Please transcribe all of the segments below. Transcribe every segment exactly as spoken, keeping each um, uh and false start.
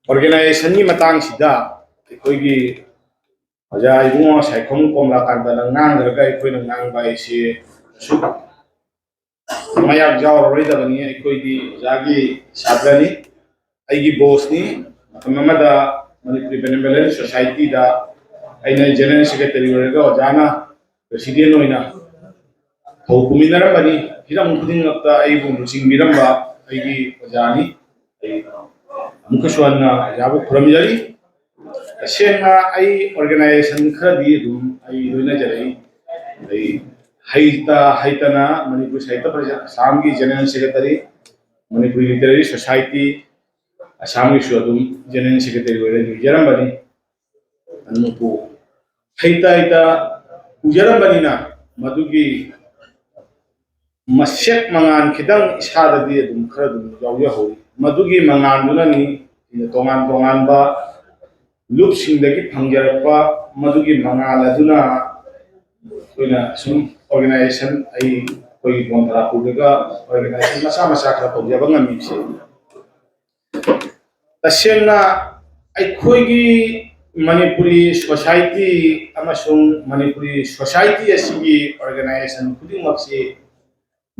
ꯑꯣꯔꯒꯦꯅꯥꯏꯖꯦꯁꯟꯒꯤ ꯃꯇꯥꯡꯁꯤꯗ ꯑꯩꯈꯣꯏꯒꯤ ꯑꯣꯖꯥ ꯏꯕꯨꯡꯉꯣ ꯁꯥꯏꯈꯣꯝ ꯀꯣꯝꯂꯥꯀꯥꯟꯇꯅ ꯉꯥꯡꯈ꯭ꯔꯒ ꯑꯩꯈꯣꯏꯅ ꯉꯥꯡꯕ ꯍꯥꯏꯁꯤ ꯑꯁꯨꯛ ꯃꯌꯥꯝ ꯌꯥꯎꯔꯔꯣꯏꯗꯕꯅꯤ꯫ ꯑꯩꯈꯣꯏꯗꯤ ꯑꯣꯖꯥꯒꯤ ꯁꯥꯇ꯭ꯔꯅꯤ, ꯑꯩꯒꯤ ꯕꯣꯁꯅꯤ꯫ ꯃꯇꯝ ꯑꯃꯗ ꯃꯅꯤꯄꯨꯔꯤ ꯕꯦꯅꯦꯕꯦꯂꯦꯟ ꯁꯣꯁꯥꯏꯇꯤꯗ ꯑꯩꯅ ꯖꯦꯅꯔꯦꯜ ꯁꯦꯀ꯭ꯔꯦꯇꯔꯤ ꯑꯣꯏꯔꯒ ꯑꯣꯖꯥꯅ ꯄ꯭ꯔꯦꯁꯤꯗꯦꯟ ꯑꯣꯏꯅ ꯊꯧ ꯄꯨꯃꯤꯟꯅꯔꯝꯕꯅꯤ꯫ ꯍꯤꯔꯝ ꯈꯨꯗꯤꯡꯃꯛꯇ ꯑꯩꯕꯨ ꯂꯨꯆꯤꯡꯕꯤꯔꯝꯕ ꯑꯩꯒꯤ ꯑꯣꯖꯥꯅꯤ꯫ ꯑꯩ ꯑꯃꯨꯛꯀꯁꯨ ꯍꯟꯅ ꯑꯣꯖꯥꯕꯨ ꯈꯨꯔꯨꯝꯖꯔꯤ꯫ ꯇꯁꯦꯡꯅ ꯑꯩ ꯑꯣꯔꯒꯦꯅꯥꯏꯖꯦꯁꯟ ꯈꯔꯗꯤ ꯑꯗꯨꯝ ꯑꯩ ꯂꯣꯏꯅꯖꯔꯛꯏ꯫ ꯑꯩ ꯍꯩꯇ ꯍꯩꯇꯅ ꯃꯅꯤꯄꯨꯔ ꯁꯥꯍꯤꯇ꯭ꯌ ꯄꯔꯤꯁꯠ ꯑꯁꯥꯝꯒꯤ general secretary, Manipur literary society ꯑꯁꯥꯝꯒꯤꯁꯨ ꯑꯗꯨꯝ ꯖꯦꯅꯔꯦꯜ ꯁꯦꯀ꯭ꯔꯦꯇꯔꯤ ꯑꯣꯏꯔ ꯂꯩꯖꯔꯝꯕꯅꯤ꯫ ꯑꯗꯨꯕꯨ ꯍꯩꯇ ꯍꯩꯇ ꯄꯨꯖꯔꯝꯕꯅꯤꯅ ꯃꯗꯨꯒꯤ ꯃꯁꯦꯛ ꯃꯉꯥꯜ ꯈꯤꯇꯪ ꯏꯁꯥꯗꯗꯤ ꯑꯗꯨꯝ ꯈꯔ ꯑꯗꯨꯝ ꯌꯥꯎꯖꯍꯧꯔꯤ꯫ ꯃꯗꯨꯒꯤ ꯃꯉꯥꯜꯗꯨꯅꯅꯤ ꯑꯩꯅ ꯇꯣꯉꯥꯟ ꯇꯣꯉꯥꯟꯕ ꯂꯨꯞꯁꯤꯡꯗꯒꯤ ꯐꯪꯖꯔꯛꯄ ꯃꯗꯨꯒꯤ ꯃꯉꯥꯜ ꯑꯗꯨꯅ ꯑꯩꯈꯣꯏꯅ ꯁꯨꯝ ꯑꯣꯔꯒꯦꯅꯥꯏꯖꯦꯁꯟ, ꯑꯩ ꯑꯩꯈꯣꯏꯒꯤ ꯕꯣꯟ ꯇꯔꯥꯄꯨꯔꯗꯒ ꯑꯣꯔꯒꯦꯅꯥꯏꯖꯦꯁꯟ ꯃꯆꯥ ꯃꯆꯥ ꯈꯔ ꯇꯧꯖꯕ ꯉꯝꯃꯤꯕꯁꯦ꯫ ꯇꯁꯦꯡꯅ ꯑꯩꯈꯣꯏꯒꯤ ꯃꯅꯤꯄꯨꯔꯤ ꯁꯣꯁꯥꯏꯇꯤ ꯑꯃꯁꯨꯡ ꯃꯅꯤꯄꯨꯔꯤ ꯁꯣꯁꯥꯏꯇꯤ ꯑꯁꯤꯒꯤ ꯑꯣꯔꯒꯦꯅꯥꯏꯖꯦꯁꯟ ꯈꯨꯗꯤꯡꯃꯛꯁꯤ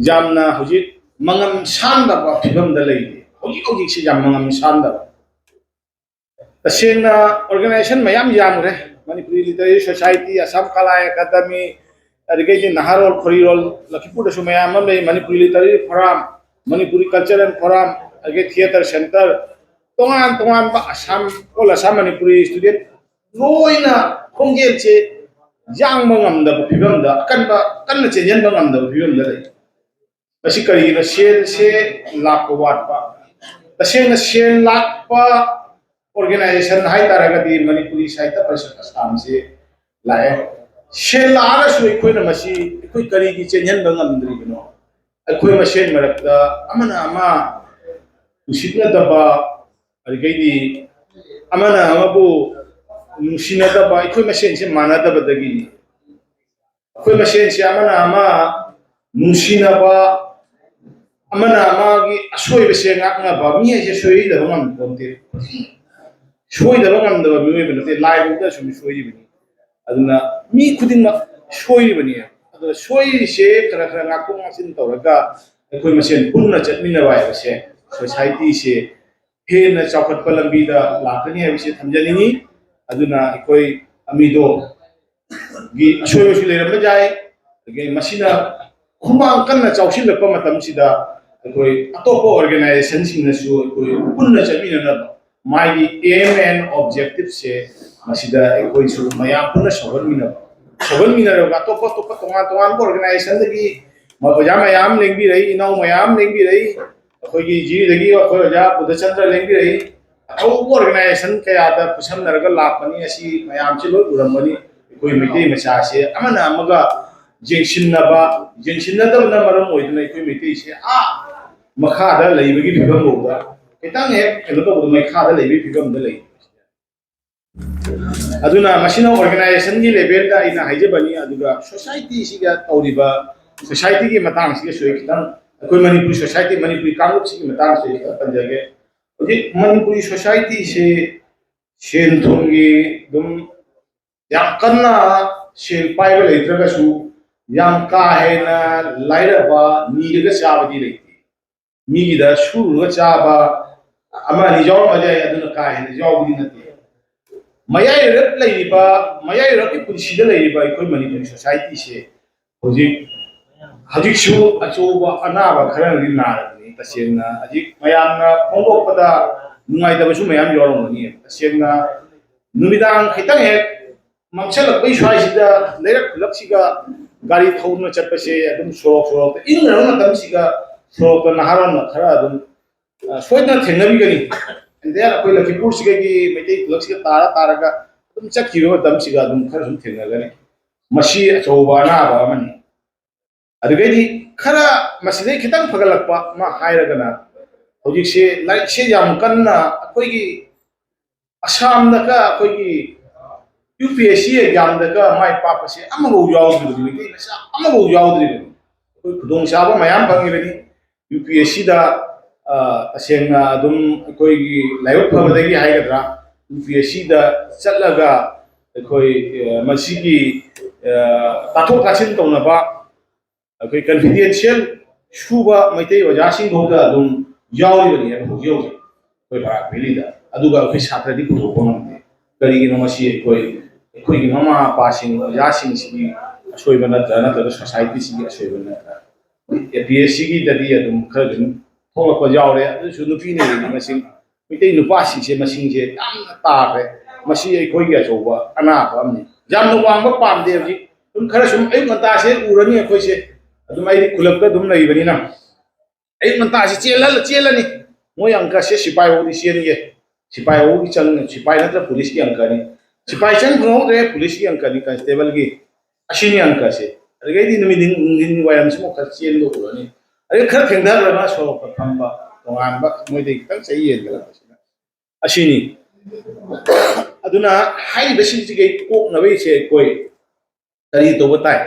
ꯌꯥꯝꯅ ꯍꯧꯖꯤꯛ ꯃꯉꯝ ꯁꯥꯟꯗꯕ ꯐꯤꯕꯝꯗ ꯂꯩꯔꯤ꯫ ꯍꯧꯖꯤꯛ ꯍꯧꯖꯤꯛꯁꯤ ꯌꯥꯝ ꯃꯉꯝ ꯁꯥꯟꯗꯕ꯫ ꯇꯁꯦꯡꯅ ꯑꯣꯔꯒꯦꯅꯥꯏꯖꯦꯁꯟ ꯃꯌꯥꯝ ꯌꯥꯝꯈ꯭ꯔꯦ꯫ ꯃꯅꯤꯄꯨꯔꯤ ꯂꯤꯇꯔꯦꯔꯤ ꯁꯣꯁꯥꯏꯇꯤ, ꯑꯁꯥꯝ ꯀꯂꯥ ꯑꯦꯀꯥꯗꯃꯤ, ꯑꯗꯨꯗꯒꯤꯗꯤ ꯅꯍꯥꯔꯣꯜ ꯈꯣꯔꯤꯔꯣꯜ ꯂꯈꯤꯄꯨꯔꯗꯁꯨ ꯃꯌꯥꯝ ꯑꯃ ꯂꯩ, Manipuri literary form, Manipuri cultural form, ꯑꯗꯒꯤ ꯊꯤꯌꯦꯇꯔ ꯁꯦꯟꯇꯔ, ꯇꯣꯉꯥꯟ ꯇꯣꯉꯥꯟꯕ ꯑꯁꯥꯝ, ꯑꯣꯜ ꯑꯁꯥꯝ ꯃꯅꯤꯄꯨꯔꯤ ꯁ꯭ꯇꯨꯗꯦꯟ ꯂꯣꯏꯅ ꯈꯣꯡꯖꯦꯜꯁꯦ ꯌꯥꯡꯕ ꯉꯝꯗꯕ ꯐꯤꯕꯝꯗ, ꯑꯀꯟꯕ ꯀꯟꯅ ꯆꯦꯟꯁꯤꯟꯕ ꯉꯝꯗꯕ ꯐꯤꯕꯝꯗ ꯂꯩ꯫ ꯃꯁꯤ ꯀꯔꯤꯒꯤꯅꯣ? ꯁꯦꯜꯁꯦ ꯂꯥꯛꯄ ꯋꯥꯠꯄ꯫ ꯇꯁꯦꯡꯅ ꯁꯦꯜ ꯂꯥꯛꯄ ꯑꯣꯔꯒꯦꯅꯥꯏꯖꯦꯁꯟ ꯍꯥꯏꯇꯥꯔꯒꯗꯤ ꯃꯅꯤꯄꯨꯔꯤ ꯁꯥꯍꯤꯇ꯭ꯌ ꯄꯔꯤꯁꯠ ꯑꯁꯥꯝꯁꯤ ꯂꯥꯛꯑꯦ꯫ ꯁꯦꯜ ꯂꯥꯛꯑꯒꯁꯨ ꯑꯩꯈꯣꯏꯅ ꯃꯁꯤ ꯑꯩꯈꯣꯏ ꯀꯔꯤꯒꯤ ꯆꯦꯟꯍꯟꯕ ꯉꯝꯗ꯭ꯔꯤꯕꯅꯣ? ꯑꯩꯈꯣꯏ ꯃꯁꯦꯟ ꯃꯔꯛꯇ ꯑꯃꯅ ꯑꯃ ꯎꯁꯤꯠꯅꯗꯕ, ꯑꯗꯨꯗꯒꯤꯗꯤ ꯑꯃꯅ ꯑꯃꯕꯨ ꯅꯨꯡꯁꯤꯅꯗꯕ, ꯑꯩꯈꯣꯏ ꯃꯁꯦꯟꯁꯦ ꯃꯥꯟꯅꯗꯕꯗꯒꯤꯅꯤ꯫ ꯑꯩꯈꯣꯏ ꯃꯁꯦꯟꯁꯦ ꯑꯃꯅ ꯑꯃ ꯅꯨꯡꯁꯤꯅꯕ, ꯑꯃꯅ ꯃꯥꯒꯤ ꯑꯁꯣꯏꯕꯁꯦ ꯉꯥꯛꯅꯕ, ꯃꯤ ꯍꯥꯏꯁꯦ ꯁꯣꯏꯗꯕ ꯉꯝꯄꯣꯟꯇꯦ꯫ ꯁꯣꯏꯗꯕ ꯉꯝꯗꯕ ꯃꯤꯑꯣꯏꯕ ꯅꯠꯇꯦ, ꯂꯥꯏꯐꯥꯎꯗ ꯁꯨꯝ ꯁꯣꯏꯔꯤꯕꯅꯤ꯫ ꯑꯗꯨꯅ ꯃꯤ ꯈꯨꯗꯤꯡꯃꯛ ꯁꯣꯏꯔꯤꯕꯅꯤ꯫ ꯑꯗꯨꯅ ꯁꯣꯏꯔꯤꯁꯦ ꯈꯔ ꯈꯔ ꯉꯥꯛꯊꯣꯛ ꯉꯥꯛꯁꯤꯟ ꯇꯧꯔꯒ ꯑꯩꯈꯣꯏ ꯃꯁꯦꯟ ꯄꯨꯟꯅ ꯆꯠꯃꯤꯟꯅꯕ ꯍꯥꯏꯕꯁꯦ societyꯁꯦ ꯍꯦꯟꯅ ꯆꯥꯎꯈꯠꯄ ꯂꯝꯕꯤꯗ ꯂꯥꯛꯀꯅꯤ ꯍꯥꯏꯕꯁꯤ ꯊꯝꯖꯅꯤꯡꯏ꯫ ꯑꯗꯨꯅ ꯑꯩꯈꯣꯏ ꯑꯃꯤꯗꯣꯒꯤ ꯑꯁꯣꯏꯕꯁꯨ ꯂꯩꯔꯝꯕ ꯌꯥꯏ꯫ ꯑꯗꯒꯤ ꯃꯁꯤꯅ ꯈꯨꯃꯥꯡ ꯀꯟꯅ ꯆꯥꯎꯁꯤꯜꯂꯛꯄ ꯃꯇꯝꯁꯤꯗ ꯑꯩꯈꯣꯏ ꯑꯇꯣꯞꯄ organizationꯁꯤꯡꯅꯁꯨ ꯑꯩꯈꯣꯏ ꯄꯨꯟꯅ ꯆꯠꯃꯤꯟꯅꯅꯕ ꯃꯥꯒꯤ aim and objectiveꯁꯦ ꯃꯁꯤꯗ ꯑꯩꯈꯣꯏꯁꯨ ꯃꯌꯥꯝ ꯄꯨꯟꯅ ꯁꯧꯒꯠꯃꯤꯟꯅꯕ, ꯁꯧꯒꯠꯃꯤꯟꯅꯔꯒ ꯑꯇꯣꯞꯄ ꯑꯇꯣꯞꯄ ꯇꯣꯉꯥꯟ ꯇꯣꯉꯥꯟꯕ organizationꯗꯒꯤ ꯑꯣꯖꯥ ꯃꯌꯥꯝ ꯂꯦꯡꯕꯤꯔꯛꯏ, ꯏꯅꯥꯎ ꯃꯌꯥꯝ ꯂꯦꯡꯕꯤꯔꯛꯏ, ꯑꯩꯈꯣꯏꯒꯤ ꯖꯤꯔꯤꯗꯒꯤ ꯑꯩꯈꯣꯏ ꯑꯣꯖꯥ ꯕꯨꯙꯆꯟꯗ꯭ꯔ ꯂꯦꯡꯕꯤꯔꯛꯏ꯫ ꯑꯆꯧꯕ organization ꯀꯌꯥꯗ ꯈꯨꯠꯁꯝꯅꯔꯒ ꯂꯥꯛꯄꯅꯤ꯫ ꯑꯁꯤ ꯃꯌꯥꯝꯁꯤ ꯂꯣꯏ ꯎꯔꯝꯒꯅꯤ꯫ ꯑꯩꯈꯣꯏ ꯃꯩꯇꯩ ꯃꯆꯥꯁꯦ ꯑꯃꯅ ꯑꯃꯒ ꯌꯦꯡꯁꯤꯟꯅꯕ, ꯌꯦꯡꯁꯤꯟꯅꯗꯕꯅ ꯃꯔꯝ ꯑꯣꯏꯗꯨꯅ ꯑꯩꯈꯣꯏ ꯃꯩꯇꯩꯁꯦ ꯑꯥ ꯃꯈꯥꯗ ꯂꯩꯕꯒꯤ ꯐꯤꯕꯝ ꯐꯥꯎꯗ ꯈꯤꯇꯪ ꯍꯦꯛ ꯀꯩꯅꯣ ꯇꯧꯕꯗ ꯃꯈꯥꯗ ꯂꯩꯕꯒꯤ ꯐꯤꯕꯝꯗ ꯂꯩ꯫ ꯑꯗꯨꯅ ꯃꯁꯤꯅ organizationꯒꯤ levelꯗ ꯑꯩꯅ ꯍꯥꯏꯖꯕꯅꯤ꯫ ꯑꯗꯨꯒ societyꯁꯤꯒ ꯇꯧꯔꯤꯕ societyꯒꯤ ꯃꯇꯥꯡꯁꯤꯒꯁꯨ ꯑꯩ ꯈꯤꯇꯪ, ꯑꯩꯈꯣꯏ ꯃꯅꯤꯄꯨꯔꯤ society, ꯃꯅꯤꯄꯨꯔꯤ ꯀꯥꯡꯂꯨꯞꯁꯤꯒꯤ ꯃꯇꯥꯡꯁꯨ ꯑꯩ ꯈꯤꯇꯪ ꯄꯟꯖꯒꯦ꯫ ꯍꯧꯖꯤꯛ ꯃꯅꯤꯄꯨꯔꯤ societyꯁꯤ ꯁꯦꯟ ꯊꯨꯝꯒꯤ ꯑꯗꯨꯝ ꯌꯥꯝ ꯀꯟꯅ ꯁꯦꯟ ꯄꯥꯏꯕ ꯂꯩꯇ꯭ꯔꯒꯁꯨ ꯌꯥꯝ ꯀꯥ ꯍꯦꯟꯅ ꯂꯥꯏꯔꯕ, ꯅꯤꯔꯒ ꯆꯥꯕꯗꯤ ꯂꯩꯇꯦ꯫ ꯃꯤꯒꯤꯗ ꯁꯨꯔꯨꯔꯒ ꯆꯥꯕ ꯑꯃ ꯑꯅꯤ ꯌꯥꯎꯔꯝꯕ ꯌꯥꯏ, ꯑꯗꯨꯅ ꯀꯥ ꯍꯦꯟꯅ ꯌꯥꯎꯕꯗꯤ ꯅꯠꯇꯦ꯫ ꯃꯌꯥꯏ ꯑꯣꯏꯔꯞ ꯂꯩꯔꯤꯕ, ꯃꯌꯥꯏ ꯑꯣꯏꯔꯞꯀꯤ ꯄꯨꯟꯁꯤꯗ ꯂꯩꯔꯤꯕ ꯑꯩꯈꯣꯏ ꯃꯅꯤꯄꯨꯔꯤ societyꯁꯦ ꯍꯧꯖꯤꯛ, ꯍꯧꯖꯤꯛꯁꯨ ꯑꯆꯧꯕ ꯑꯅꯥꯕ ꯈꯔꯅꯗꯤ ꯅꯥꯔꯕꯅꯤ꯫ ꯇꯁꯦꯡꯅ ꯍꯧꯖꯤꯛ ꯃꯌꯥꯝꯅ ꯐꯣꯡꯗꯣꯛꯄꯗ ꯅꯨꯡꯉꯥꯏꯇꯕꯁꯨ ꯃꯌꯥꯝ ꯌꯥꯎꯔꯝꯒꯅꯤ꯫ ꯇꯁꯦꯡꯅ ꯅꯨꯃꯤꯗꯥꯡ ꯈꯤꯇꯪ ꯍꯦꯛ ꯃꯝꯁꯤꯜꯂꯛꯄꯒꯤ ꯁ꯭ꯋꯥꯏꯁꯤꯗ ꯂꯩꯔꯛ ꯈꯨꯂꯛꯁꯤꯒ ꯒꯥꯔꯤ ꯊꯧꯗꯨꯅ ꯆꯠꯄꯁꯦ, ꯑꯗꯨꯝ ꯁꯣꯔꯣꯛ ꯁꯣꯔꯣꯛꯇ ꯏꯪꯅꯔꯕ ꯃꯇꯝꯁꯤꯒ ꯁꯣꯔꯣꯛꯇ ꯅꯍꯥꯔꯣꯟꯅ ꯈꯔ ꯑꯗꯨꯝ, ꯑ, ꯁꯣꯏꯗꯅ ꯊꯦꯡꯅꯕꯤꯒꯅꯤ꯫ ꯑꯦꯟ ꯗꯦꯟ ꯑꯩꯈꯣꯏ ꯂꯈꯤꯄꯨꯔꯁꯤꯗꯒꯤ ꯃꯩꯇꯩ ꯈꯨꯂꯛꯁꯤꯒ ꯇꯥꯔ ꯇꯥꯔꯒ ꯑꯗꯨꯝ ꯆꯠꯈꯤꯕ ꯃꯇꯝꯁꯤꯒ ꯑꯗꯨꯝ ꯈꯔ ꯁꯨꯝ ꯊꯦꯡꯅꯒꯅꯤ꯫ ꯃꯁꯤ ꯑꯆꯧꯕ ꯑꯅꯥꯕ ꯑꯃꯅꯤ꯫ ꯑꯗꯨꯗꯒꯤꯗꯤ ꯈꯔ ꯃꯁꯤꯗꯩ ꯈꯤꯇꯪ ꯐꯒꯠꯂꯛꯄ ꯑꯃ ꯍꯥꯏꯔꯒꯅ, ꯍꯧꯖꯤꯛꯁꯦ ꯂꯥꯏꯔꯤꯛꯁꯦ ꯌꯥꯝ ꯀꯟꯅ ꯑꯩꯈꯣꯏꯒꯤ ꯑꯁꯥꯝꯗꯒ ꯑꯩꯈꯣꯏꯒꯤ ꯌꯨ ꯄꯤ ꯑꯦꯁ ꯁꯤ ꯑꯦꯛꯖꯥꯝꯗꯒ ꯃꯥꯏ ꯄꯥꯛꯄꯁꯦ ꯑꯃꯐꯥꯎ ꯌꯥꯎꯗ꯭ꯔꯤꯕꯅꯤ, ꯃꯩꯇꯩ ꯃꯆꯥ ꯑꯃꯐꯥꯎ ꯌꯥꯎꯗ꯭ꯔꯤꯕꯅꯤ꯫ ꯑꯩꯈꯣꯏ ꯈꯨꯗꯣꯡꯆꯥꯕ ꯃꯌꯥꯝ ꯐꯪꯉꯤꯕꯅꯤ꯫ ꯌꯨ ꯄꯤ ꯑꯦꯁ ꯁꯤꯗ ꯇꯁꯦꯡꯅ ꯑꯗꯨꯝ ꯑꯩꯈꯣꯏꯒꯤ ꯂꯥꯏꯕꯛ ꯐꯕꯗꯒꯤ ꯍꯥꯏꯒꯗ꯭ꯔꯥ, ꯌꯨ ꯄꯤ ꯑꯦꯁ ꯁꯤꯗ ꯆꯠꯂꯒ ꯑꯩꯈꯣꯏ ꯃꯁꯤꯒꯤ ꯇꯥꯊꯣꯛ ꯇꯥꯁꯤꯟ ꯇꯧꯅꯕ ꯑꯩꯈꯣꯏ ꯀꯟꯐꯤꯗꯦꯟꯁꯤꯌꯦꯜ ꯁꯨꯕ ꯃꯩꯇꯩ ꯑꯣꯖꯥꯁꯤꯡ ꯐꯥꯎꯗ ꯑꯗꯨꯝ ꯌꯥꯎꯔꯤꯕꯅꯦꯕ ꯍꯧꯖꯤꯛ ꯍꯧꯖꯤꯛ ꯑꯩꯈꯣꯏ ꯕꯔꯥꯛ ꯚꯦꯂꯤꯗ꯫ ꯑꯗꯨꯒ ꯑꯩꯈꯣꯏ ꯁꯥꯇ꯭ꯔꯗꯤ ꯄꯨꯊꯣꯛꯄ ꯉꯝꯗꯦ꯫ ꯀꯔꯤꯒꯤꯅꯣ ꯃꯁꯤ ꯑꯩꯈꯣꯏ ꯑꯩꯈꯣꯏꯒꯤ ꯃꯃꯥ ꯃꯄꯥꯁꯤꯡ ꯑꯣꯖꯥꯁꯤꯡꯁꯤꯒꯤ ꯑꯁꯣꯏꯕ ꯅꯠꯇ꯭ꯔꯥ, ꯅꯠꯇ꯭ꯔꯒ ꯁꯣꯁꯥꯏꯇꯤꯁꯤꯒꯤ ꯑꯁꯣꯏꯕ ꯅꯠꯇ꯭ꯔꯥ? ꯑꯦ ꯄꯤ ꯑꯦꯁ ꯁꯤꯒꯤꯗꯗꯤ ꯑꯗꯨꯝ ꯈꯔ ꯑꯗꯨꯝ ꯊꯣꯛꯂꯛꯄ ꯌꯥꯎꯔꯦ꯫ ꯑꯗꯨꯁꯨ ꯅꯨꯄꯤꯅ ꯍꯦꯜꯂꯤ ꯃꯁꯤꯡ, ꯃꯩꯇꯩ ꯅꯨꯄꯥꯁꯤꯡꯁꯦ ꯃꯁꯤꯡꯁꯦ ꯌꯥꯝꯅ ꯇꯥꯈ꯭ꯔꯦ꯫ ꯃꯁꯤ ꯑꯩꯈꯣꯏꯒꯤ ꯑꯆꯧꯕ ꯑꯅꯥꯕ ꯑꯃꯅꯤ꯫ ꯌꯥꯝꯅ ꯋꯥꯡꯕ ꯄꯥꯝꯗꯦ ꯍꯧꯖꯤꯛ꯫ ꯑꯗꯨꯝ ꯈꯔ ꯁꯨꯝ ꯑꯌꯨꯛ ꯉꯟꯇꯥꯁꯦ ꯎꯔꯅꯤ ꯑꯩꯈꯣꯏꯁꯦ꯫ ꯑꯗꯨꯝ ꯑꯩꯗꯤ ꯈꯨꯜꯂꯛꯇ ꯑꯗꯨꯝ ꯂꯩꯕꯅꯤꯅ ꯑꯌꯨꯛ ꯉꯟꯇꯥꯁꯦ ꯆꯦꯜꯍꯜꯂ ꯆꯦꯜꯂꯅꯤ꯫ ꯃꯣꯏ ꯑꯪꯀꯁꯦ ꯁꯤꯐꯥꯏ ꯐꯥꯎꯗꯤ ꯆꯦꯟꯒꯦ, ꯁꯤꯐꯥꯏ ꯐꯥꯎꯒꯤ ꯆꯪ ꯁꯤꯐꯥꯏ ꯅꯠꯇ꯭ꯔ ꯄꯨꯂꯤꯁꯀꯤ ꯑꯪꯀꯅꯤ꯫ ꯁꯤꯐꯥꯏ ꯆꯪ ꯈꯪꯍꯧꯗ꯭ꯔꯦ, ꯄꯨꯂꯤꯁꯀꯤ ꯑꯪꯀꯅꯤ, ꯀꯟꯁꯇꯦꯕꯜꯒꯤ꯫ ꯑꯁꯤꯅꯤ ꯑꯪꯀꯁꯦ꯫ ꯑꯗꯨꯗꯒꯤꯗꯤ ꯅꯨꯃꯤꯠ ꯅꯨꯡꯊꯤꯟ ꯋꯥꯏꯔꯝꯁꯤꯃꯨꯛ ꯈꯔ ꯆꯦꯟꯕ ꯎꯔꯅꯤ꯫ ꯑꯗꯩ ꯈꯔ ꯊꯦꯡꯊꯈ꯭ꯔꯒ ꯁꯣꯔꯣꯛꯇ ꯐꯝꯕ ꯇꯣꯉꯥꯟꯕ ꯃꯣꯏꯗꯒꯤ ꯈꯤꯇꯪ ꯆꯍꯤ ꯍꯦꯟꯒꯠꯂꯛꯄꯁꯤꯅ ꯑꯁꯤꯅꯤ꯫ ꯑꯗꯨꯅ ꯍꯥꯏꯔꯤꯕꯁꯤꯡꯁꯤꯒꯤ ꯀꯣꯛꯅꯕꯒꯤꯁꯦ ꯑꯩꯈꯣꯏ ꯀꯔꯤ ꯇꯧꯕ ꯇꯥꯏ?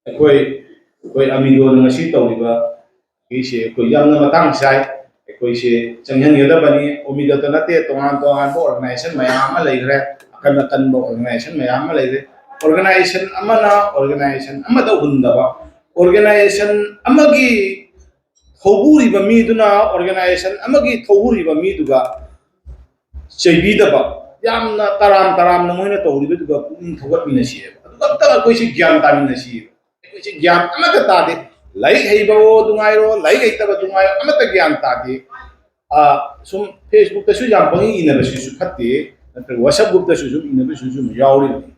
ꯑꯩꯈꯣꯏ ꯑꯩꯈꯣꯏ ꯑꯃꯤꯒꯣꯅ ꯉꯁꯤ ꯇꯧꯔꯤꯕ ꯁꯤꯁꯦ ꯑꯩꯈꯣꯏ ꯌꯥꯝꯅ ꯃꯇꯥꯡ ꯆꯥꯏ꯫ ꯑꯩꯈꯣꯏꯁꯦ ꯆꯪꯍꯟꯒꯗꯕꯅꯤ꯫ ꯑꯣꯃꯤꯗꯇ ꯅꯠꯇꯦ, ꯇꯣꯉꯥꯟ ꯇꯣꯉꯥꯟꯕ ꯑꯣꯔꯒꯅꯥꯏꯖꯦꯁꯟ ꯃꯌꯥꯝ ꯑꯃ ꯂꯩꯈ꯭ꯔꯦ, ꯑꯀꯟ ꯑꯀꯟꯕ ꯑꯣꯔꯒꯅꯥꯏꯖꯦꯁꯟ ꯃꯌꯥꯝ ꯑꯃ ꯂꯩꯈ꯭ꯔꯦ꯫ ꯑꯣꯔꯒꯅꯥꯏꯖꯦꯁꯟ ꯑꯃꯅ ꯑꯣꯔꯒꯅꯥꯏꯖꯦꯁꯟ ꯑꯃꯗ ꯍꯨꯟꯗꯕ, ꯑꯣꯔꯒꯅꯥꯏꯖꯦꯁꯟ ꯑꯃꯒꯤ ꯊꯧꯕꯨꯔꯤꯕ ꯃꯤꯗꯨꯅ ꯑꯣꯔꯒꯅꯥꯏꯖꯦꯁꯟ ꯑꯃꯒꯤ ꯊꯧꯕꯨꯔꯤꯕ ꯃꯤꯗꯨꯒ ꯆꯩꯕꯤꯗꯕ, ꯌꯥꯝꯅ ꯇꯔꯥꯝ ꯇꯔꯥꯝꯅ ꯃꯣꯏꯅ ꯇꯧꯔꯤꯕꯗꯨꯒ ꯄꯨꯛꯅꯤꯡ ꯊꯧꯒꯠꯃꯤꯟꯅꯁꯤꯑꯕ꯫ ꯑꯗꯨꯈꯛꯇ ꯑꯩꯈꯣꯏꯁꯤ ꯒ꯭ꯌꯥꯟ ꯇꯥꯃꯤꯟꯅꯁꯤꯑꯕ꯫ ꯑꯩꯈꯣꯏꯁꯤ ꯒ꯭ꯌꯥꯟ ꯑꯃꯠꯇ ꯇꯥꯗꯦ꯫ ꯂꯥꯏꯔꯤꯛ ꯍꯩꯕꯋꯣ ꯑꯗꯨ ꯉꯥꯏꯔꯣ, ꯂꯥꯏꯔꯤꯛ ꯍꯩꯇꯕꯗꯨ ꯉꯥꯏꯔꯣ, ꯑꯃꯠꯇ ꯒ꯭ꯌꯥꯟ ꯇꯥꯗꯦ꯫ ꯁꯨꯝ ꯐꯦꯁꯕꯨꯛꯇꯁꯨ ꯌꯥꯝ ꯄꯪꯏ ꯏꯅꯕꯁꯤꯁꯨ ꯐꯠꯇꯦ, ꯅꯠꯇ꯭ꯔꯒ ꯋꯥꯆꯞ ꯒ꯭ꯔꯨꯞꯇꯁꯨ ꯁꯨꯝ ꯏꯅꯕꯁꯤꯁꯨ ꯁꯨꯝ ꯌꯥꯎꯔꯤꯕꯅꯤ꯫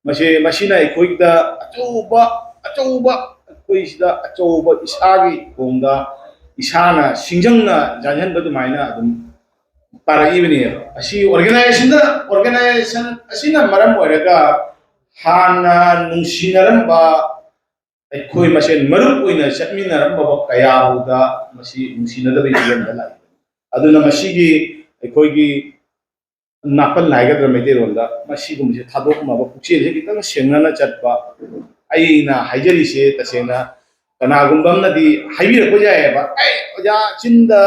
ꯃꯁꯤ ꯃꯁꯤꯅ ꯑꯩꯈꯣꯏꯗ ꯑꯆꯧꯕ ꯑꯆꯧꯕ ꯑꯩꯈꯣꯏꯁꯤꯗ ꯑꯆꯧꯕ ꯏꯁꯥꯒꯤ ꯈꯣꯡꯗ ꯏꯁꯥꯅ ꯁꯤꯡꯖꯪꯅ ꯌꯥꯟꯁꯤꯟꯕ ꯑꯗꯨꯃꯥꯏꯅ ꯑꯗꯨꯝ ꯇꯥꯔꯛꯏꯕꯅꯦꯕ꯫ ꯑꯁꯤ ꯑꯣꯔꯒꯅꯥꯏꯖꯦꯁꯟꯗ ꯑꯣꯔꯒꯅꯥꯏꯖꯦꯁꯟ ꯑꯁꯤꯅ ꯃꯔꯝ ꯑꯣꯏꯔꯒ ꯍꯥꯟꯅ ꯅꯨꯡꯁꯤꯅꯔꯝꯕ ꯑꯩꯈꯣꯏ ꯃꯁꯦꯟ ꯃꯔꯨꯞ ꯑꯣꯏꯅ ꯆꯠꯃꯤꯟꯅꯔꯝꯕ ꯀꯌꯥꯕꯨꯗ ꯃꯁꯤ ꯅꯨꯡꯁꯤꯅꯗꯕꯒꯤ ꯐꯤꯕꯝꯗ ꯂꯥꯛꯏ꯫ ꯑꯗꯨꯅ ꯃꯁꯤꯒꯤ ꯑꯩꯈꯣꯏꯒꯤ ꯅꯥꯄꯜ ꯍꯥꯏꯒꯗ꯭ꯔꯥ ꯃꯩꯇꯩꯂꯣꯟꯗ, ꯃꯁꯤꯒꯨꯝꯕꯁꯦ ꯊꯥꯗꯣꯛꯅꯕ ꯄꯨꯛꯆꯦꯜꯁꯦ ꯈꯤꯇꯪ ꯁꯦꯡꯅꯅ ꯆꯠꯄ꯫ ꯑꯩꯅ ꯍꯥꯏꯖꯔꯤꯁꯦ ꯇꯁꯦꯡꯅ ꯀꯅꯥꯒꯨꯝꯕ ꯑꯃꯅꯗꯤ ꯍꯥꯏꯕꯤꯔꯛꯄ ꯌꯥꯏꯑꯕ, "ꯑꯩ ꯑꯣꯖꯥ ꯆꯤꯟꯗ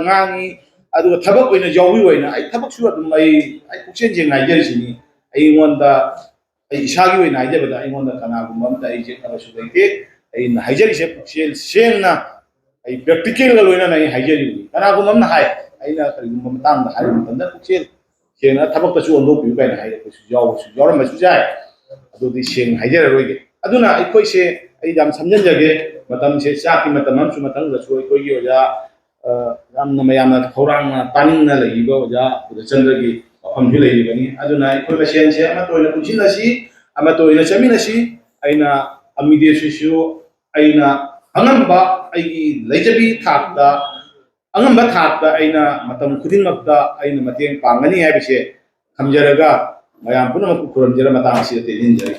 ꯉꯥꯡꯉꯤ, ꯑꯗꯨꯒ ꯊꯕꯛ ꯑꯣꯏꯅ ꯌꯥꯎꯕꯤ ꯑꯣꯏꯅ ꯑꯩ ꯊꯕꯛꯁꯨ ꯑꯗꯨꯝ ꯑꯩ ꯑꯩ ꯄꯨꯛꯆꯦꯟ ꯁꯦꯡꯅ ꯍꯥꯏꯖꯔꯤꯁꯤꯅꯤ, ꯑꯩꯉꯣꯟꯗ ꯑꯩ ꯏꯁꯥꯒꯤ ꯑꯣꯏꯅ ꯍꯥꯏꯖꯕꯗ ꯑꯩꯉꯣꯟꯗ ꯀꯅꯥꯒꯨꯝꯕ ꯑꯃꯇ ꯑꯩ ꯌꯦꯠꯅꯕꯁꯨ ꯂꯩꯇꯦ꯫ ꯑꯩꯅ ꯍꯥꯏꯖꯔꯤꯁꯦ ꯄꯨꯛꯆꯦꯜ ꯁꯦꯡꯅ ꯑꯩ ꯄ꯭ꯔꯦꯛꯇꯤꯀꯦꯜꯒ ꯂꯣꯏꯅꯅ ꯑꯩ ꯍꯥꯏꯖꯔꯤꯕꯅꯤ꯫ ꯀꯅꯥꯒꯨꯝꯕ ꯑꯃꯅ ꯍꯥꯏ, ꯑꯩꯅ ꯀꯔꯤꯒꯨꯝꯕ ꯃꯇꯥꯡꯗ ꯍꯥꯏꯕ ꯃꯇꯝꯗ ꯄꯨꯛꯆꯦꯜ ꯁꯦꯡꯅ ꯊꯕꯛꯇꯁꯨ ꯑꯣꯟꯊꯣꯛꯄꯤꯌꯨ ꯀꯥꯏꯅ ꯍꯥꯏꯔꯛꯄꯁꯨ ꯌꯥꯎꯕꯁꯨ ꯌꯥꯎꯔꯝꯕꯁꯨ ꯌꯥꯏ꯫ ꯑꯗꯨꯗꯤ ꯁꯦꯡꯅ ꯍꯥꯏꯖꯔꯔꯣꯏꯒꯦ꯫ ꯑꯗꯨꯅ ꯑꯩꯈꯣꯏꯁꯦ ꯑꯩ ꯌꯥꯝ ꯁꯝꯖꯤꯟꯖꯒꯦ꯫ ꯃꯇꯝꯁꯦ ꯆꯥꯛꯀꯤ ꯃꯇꯝ ꯑꯃꯁꯨ ꯃꯊꯪꯗꯁꯨ ꯑꯩꯈꯣꯏꯒꯤ ꯑꯣꯖꯥ ꯌꯥꯝꯅ ꯃꯌꯥꯝꯅ ꯈꯧꯔꯥꯡꯅ ꯇꯥꯅꯤꯡꯅ ꯂꯩꯔꯤꯕ ꯑꯣꯖꯥ ꯄꯨꯔꯆꯟꯗ꯭ꯔꯒꯤ ꯋꯥꯐꯝꯁꯨ ꯂꯩꯔꯤꯕꯅꯤ꯫ ꯑꯗꯨꯅ ꯑꯩꯈꯣꯏ ꯃꯁꯦꯟꯁꯦ ꯑꯃꯠꯇ ꯑꯣꯏꯅ ꯄꯨꯟꯁꯤꯟꯅꯁꯤ, ꯑꯃꯠꯇ ꯑꯣꯏꯅ ꯆꯠꯃꯤꯟꯅꯁꯤ꯫ ꯑꯩꯅ ꯑꯃꯤꯗꯦꯁꯁꯤꯁꯨ ꯑꯩꯅ ꯑꯉꯝꯕ ꯑꯩꯒꯤ ꯂꯩꯖꯕꯤ ꯊꯥꯛꯇ ꯑꯉꯝꯕ ꯊꯥꯛꯇ ꯑꯩꯅ ꯃꯇꯝ ꯈꯨꯗꯤꯡꯃꯛꯇ ꯑꯩꯅ ꯃꯇꯦꯡ ꯄꯥꯡꯒꯅꯤ ꯍꯥꯏꯕꯁꯦ ꯊꯝꯖꯔꯒ ꯃꯌꯥꯝ ꯄꯨꯝꯅꯃꯛꯄꯨ ꯈꯨꯔꯨꯝꯖꯔ ꯃꯇꯥꯡ ꯑꯁꯤꯗ ꯇꯦꯟꯁꯤꯟꯖꯔꯤ꯫